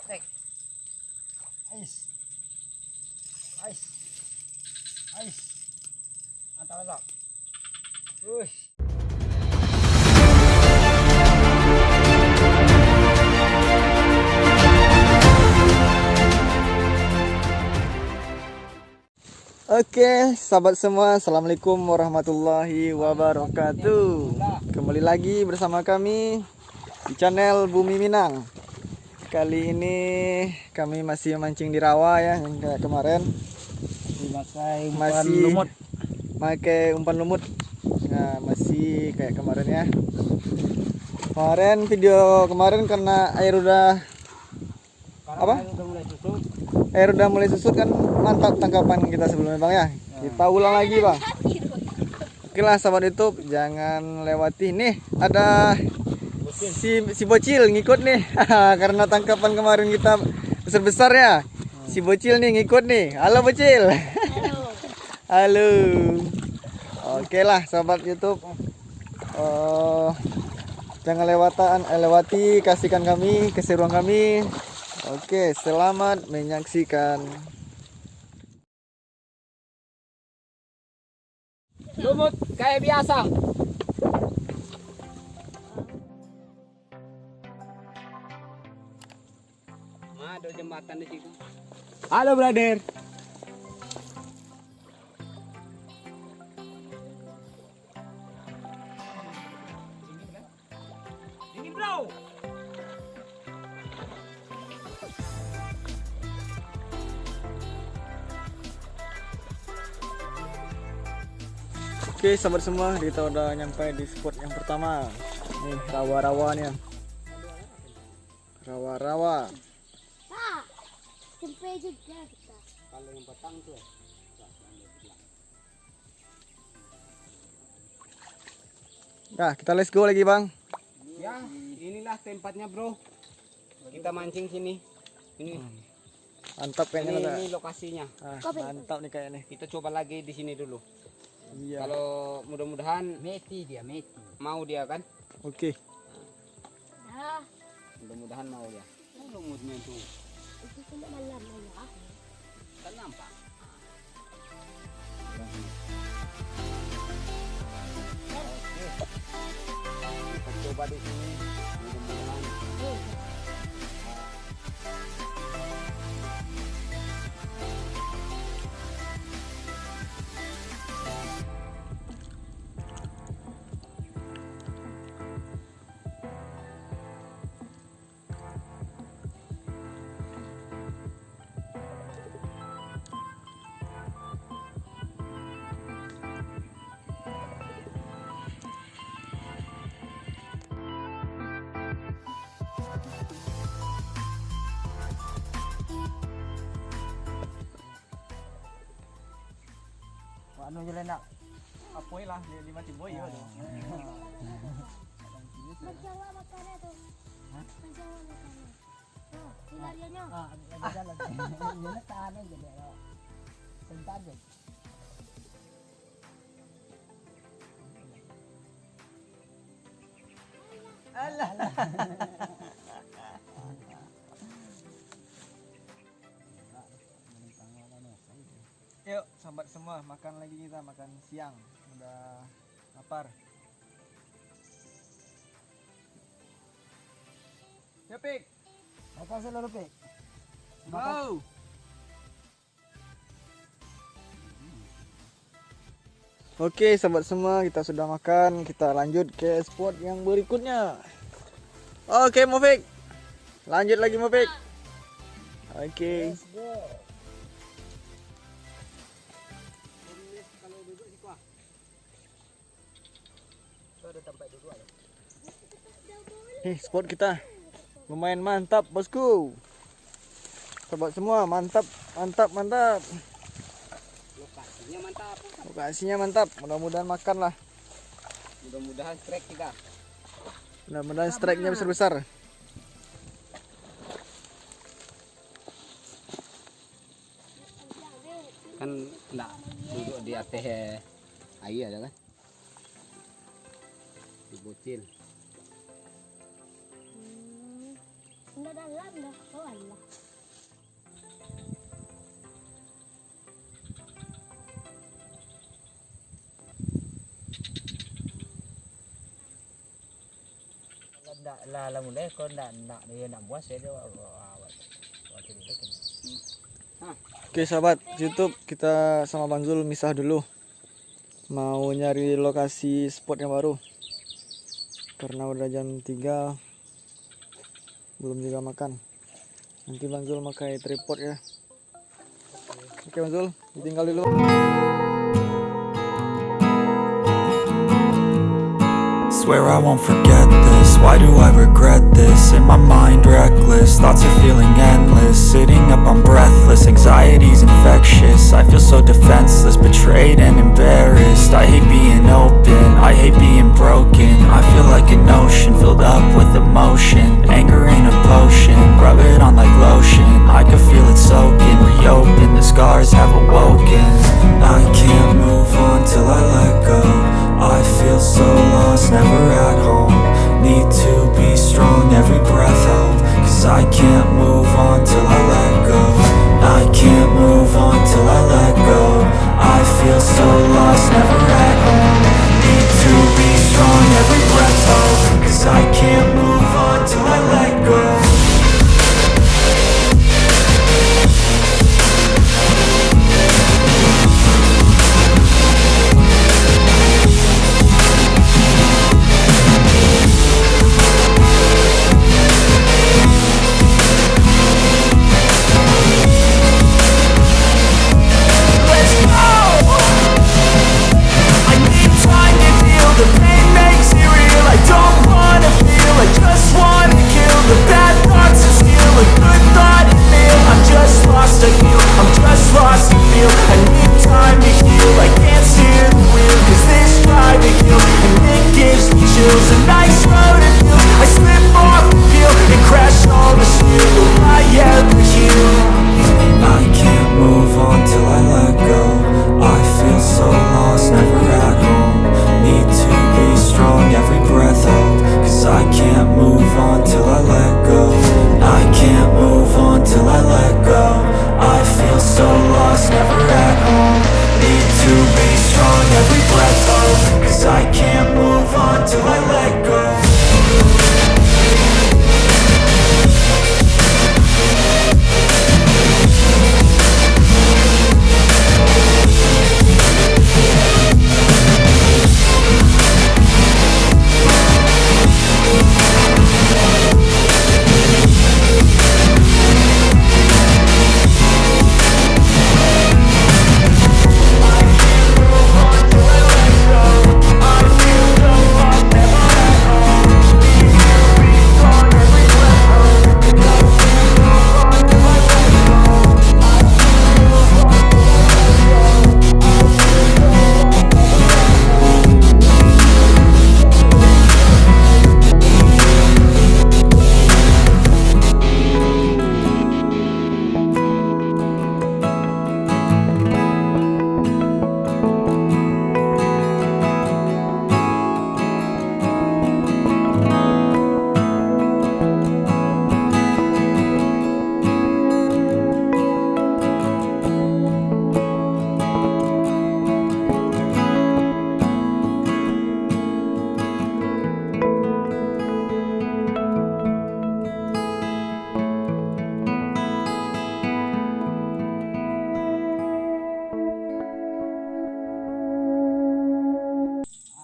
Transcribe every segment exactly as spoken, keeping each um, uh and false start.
Ais. Ais. Ais. Mantap, mantap. Uish. Oke, sahabat semua, assalamualaikum warahmatullahi wabarakatuh. Kembali lagi bersama kami di channel Bumi Minang. Kali ini kami masih mancing di rawa ya, yang kayak kemarin. Masih pakai umpan lumut. Nah, masih kayak kemarin ya. Kemarin, video kemarin karena air udah apa? Air udah mulai susut. Air udah mulai susut kan, mantap tangkapan kita sebelumnya, Bang, ya. Ya. Kita ulang lagi, Bang. Oke lah, sahabat YouTube, jangan lewati. Nih, ada si, si Bocil ngikut nih. Karena tangkapan kemarin kita besar-besar ya. Si Bocil nih ngikut nih. Halo, Bocil. Halo. Halo. Oke lah, sahabat YouTube. Eh, jangan lewatan, eh, lewati kasihkan kami, keseruan kami. Oke, selamat menyaksikan. Lumut kayak biasa. Ma, ada jembatan di situ. Halo, brother. Dingin, bro. Oke, sahabat semua, kita udah nyampai di spot yang pertama. Nih, rawa-rawa nih. Rawa-rawa. Pak, sampai juga kita. Kalau yang petang tuh, ya. Nah, kita let's go lagi, Bang. Ya, inilah tempatnya, bro. Kita mancing sini. Ini. Hmm. Mantap kayaknya. Ini, ini lokasinya. Ah, mantap nih kayaknya. Kita coba lagi di sini dulu. Iya. Kalau mudah-mudahan meti dia, meti. Mau dia kan? Oke. Mudah-mudahan mau dia. Oh, lumutnya itu. Itu cuma malam aja. Kan nampak. Oke. Kita coba di sini. Mudah-mudahan. Anu je lah nak. Apo lah, lima tibo iyo tu. Macam awak makan tu. Hah? Macam awak makan. Nah, ni lariannya. Ah, lagi jalan. Ini tahan aja deh, kalau. Sentak aja. Alah. Yuk, sahabat semua, makan lagi kita, makan siang. Udah lapar. Ya, Pik. Makan selalu, Pik. Makan. Go. Oke, sahabat semua, kita sudah makan, kita lanjut ke spot yang berikutnya. Oke, Mufik. Lanjut lagi, Mufik. Oke. Let's go. Kalau duduk situ, ah. Itu ada tempat duduk, ada. Nih, spot kita. Lumayan mantap, bosku. Sobat semua, mantap, mantap, mantap. Lokasinya mantap. Lokasinya mantap. Mudah-mudahan makan lah. Mudah-mudahan strike kita. Mudah-mudahan strike-nya besar-besar. Kan ndak duduk di ateh aia dah kan? Di bocil. Hmm. Ndak Dalam dah, oh Allah. Ndak lah, lah mulai, kok ndak, ndak, dia ndak puas, ya, dia, wah, wah, wah, wah, wah, wah, wah. Oke, sahabat YouTube, kita sama Bang Zul misah dulu. Mau nyari lokasi spot yang baru. Karena udah jam tiga, belum juga makan. Nanti Bang Zul pakai tripod ya. Oke, Bang Zul, ditinggal dulu. Swear I won't forget this. Why do I regret this? In my mind, reckless. Thoughts are feeling endless. Sitting up, I'm breathless. Anxiety's infectious. I feel so defenseless, betrayed and embarrassed. I hate being open. I hate being broken. I feel like an ocean filled up with emotion. Anger ain't a potion, rub it on like lotion. I can feel it soaking, reopen, the scars have awoken. I can't move on till I let go. I feel so lost, never at home. Need to be strong, every breath held. Cause I can't move on till I let go. I can't move on till I let go. I feel so lost, never at home. Need to be strong, every breath held. Cause I can't move on till I let go. Let's go! I need time to heal, the pain makes it real. I don't wanna feel, I just wanna kill. The bad thoughts are still a good thought and feel. I'm just lost, I feel, I'm just lost, I feel. I need time to heal, I can't steer the wheel. Cause this driving hill, and it gives me chills. A nice road to feel, I slip off the peel and crash on the steel. Will I ever heal? I can't move on till I let go. I feel so lost, never at home. Need to be strong, every breath hold. Cause I can't move on till I let go. I can't move on till I let go. I feel so lost, never at home. Need to be strong, every breath hold. Cause I can't move on till I let go.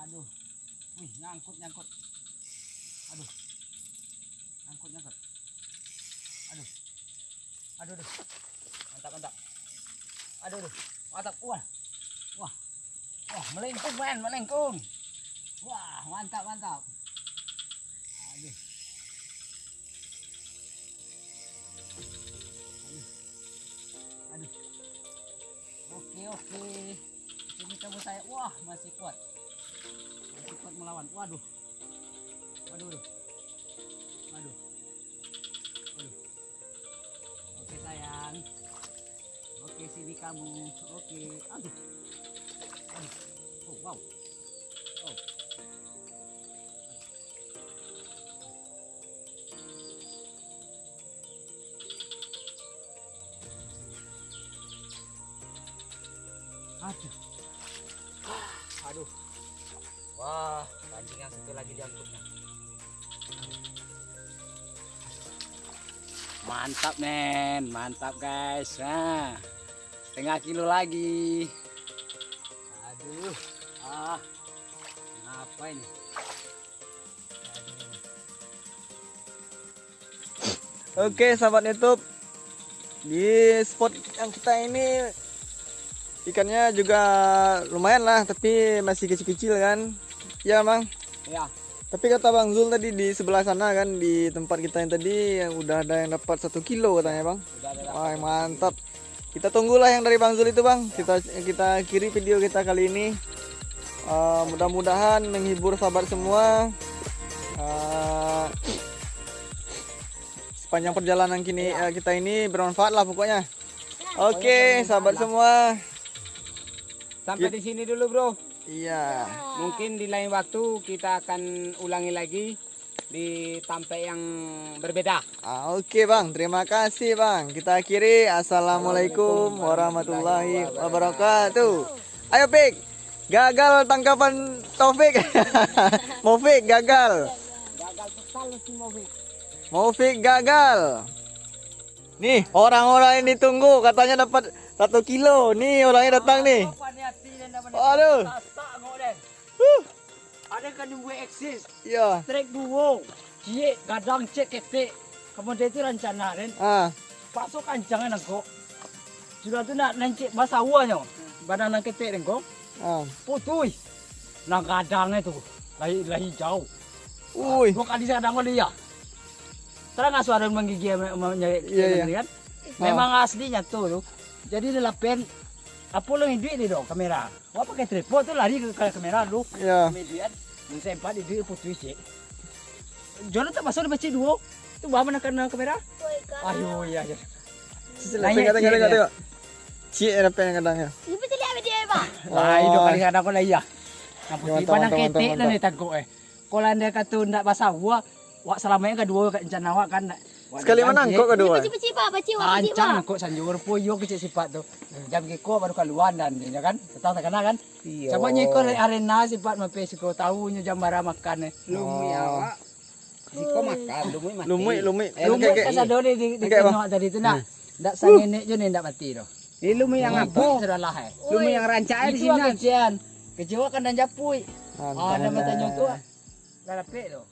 Aduh. Wih, nyangkut, nyangkut. Aduh. Nyangkut, nyangkut. Aduh. Aduh, aduh. Mantap, mantap. Aduh, aduh. Mantap. Wah. Wah. Wah, melengkung, man, melengkung. Wah, mantap, mantap. Aduh. Aduh. Aduh. Oke, oke. Sini kamu saya. Wah, masih kuat. Masih kuat melawan. Waduh. Waduh, waduh. Waduh. Waduh. Oke, sayang. Oke, sini kamu. Oke. Aduh. Aduh. Oh, wow. Oh. Aduh. Wah, pancing yang satu lagi diangkutnya. Mantap, men. Mantap, guys. Nah, setengah kilo lagi. Aduh. Ah. Apa ini? Oke, sahabat YouTube, di spot yang kita ini ikannya juga lumayan lah, tapi masih kecil-kecil kan. Ya, Bang? Ya. Tapi kata Bang Zul tadi, di sebelah sana kan, di tempat kita yang tadi, yang udah ada yang dapat satu kilo katanya, Bang. Udah ada dapat. Wah, satu kilo. Mantap. Kita tunggulah yang dari Bang Zul itu, Bang. Kita, kita akhiri video kita kali ini. Eh, mudah-mudahan menghibur sahabat semua. Eh, sepanjang perjalanan kini, eh, kita ini bermanfaat lah pokoknya. Oke, sahabat semua. Sampai di sini dulu, Bro. Iya. Mungkin di lain waktu kita akan ulangi lagi di tampek yang berbeda. Ah, oke, Bang. Terima kasih, Bang. Kita akhiri. Assalamualaikum warahmatullahi wabarakatuh. Ayo, Pik. Gagal tangkapan Taufik. Maufik gagal. Gagal total si Maufik. Maufik gagal. Nih, orang-orang yang ditunggu katanya dapat satu kilo. Nih, orangnya datang nih. Aduh. Huh. Ada kan buat eksis. Iya. Trek duo. Ciek gadang, ciek ketek. Kemudian itu rancana, Den. Ah. Pakso kancang, Den, kok. Sudah tu nak nancik basawa nyo. Badan nan ketek, Den, kok. Ah. Putuih. Nan gadang tu. Lahi, lahi jauh. Ui. Dua kali saya kadang kali ya. Terang suara manggigil, ma-, ma-, nyari, iya, iya, kan? Ah. Memang asli nyato tu. Jadi, dia lapen, apa lo duit ni dong, kamera. Wak pakai tripod tu lari ka, ka kamera dulu. Ya. Kemudian, mun sempat di duit putus cek. Jono tak masuk di pacik duo. Tu bah mana kena kamera? Ayo, iya, iya. Sisi lah, tengok, tengok, tengok, tengok. Cik, ada pen kadang ya. Ini pacik lihat video, Bang. Wah, itu kali kadang kau lah iya. Yang putih pandang ketek dan dia tangkuk, eh. Kalau anda kata ndak basawah, wak salamaik kaduo rencana wak kan. Sekali manangkok kaduo. Pacik, pacik, Pak, pacik, Pak, pacik, Pak. Ancang nangkok sanjo, rupo iyo kecek sifat tu. Jam kiko baru kaluan dan dia kan. Petang takana kan. Iyo. Sama nyeko arena sifat mape siko tahu nyo jam bara makan eh. Lumui awak. Siko makan, lumui mati. Lumui, lumui. Eh, lumui kasado di, di, di tengok tadi tu nak. Ndak sangenek jo ni ndak mati doh. Ini lumui yang apa? Sudah lah eh. Lumui yang rancak di sini. Kecewa kan dan japuik. Ah, ada matanyo tu. Lah dapek tu.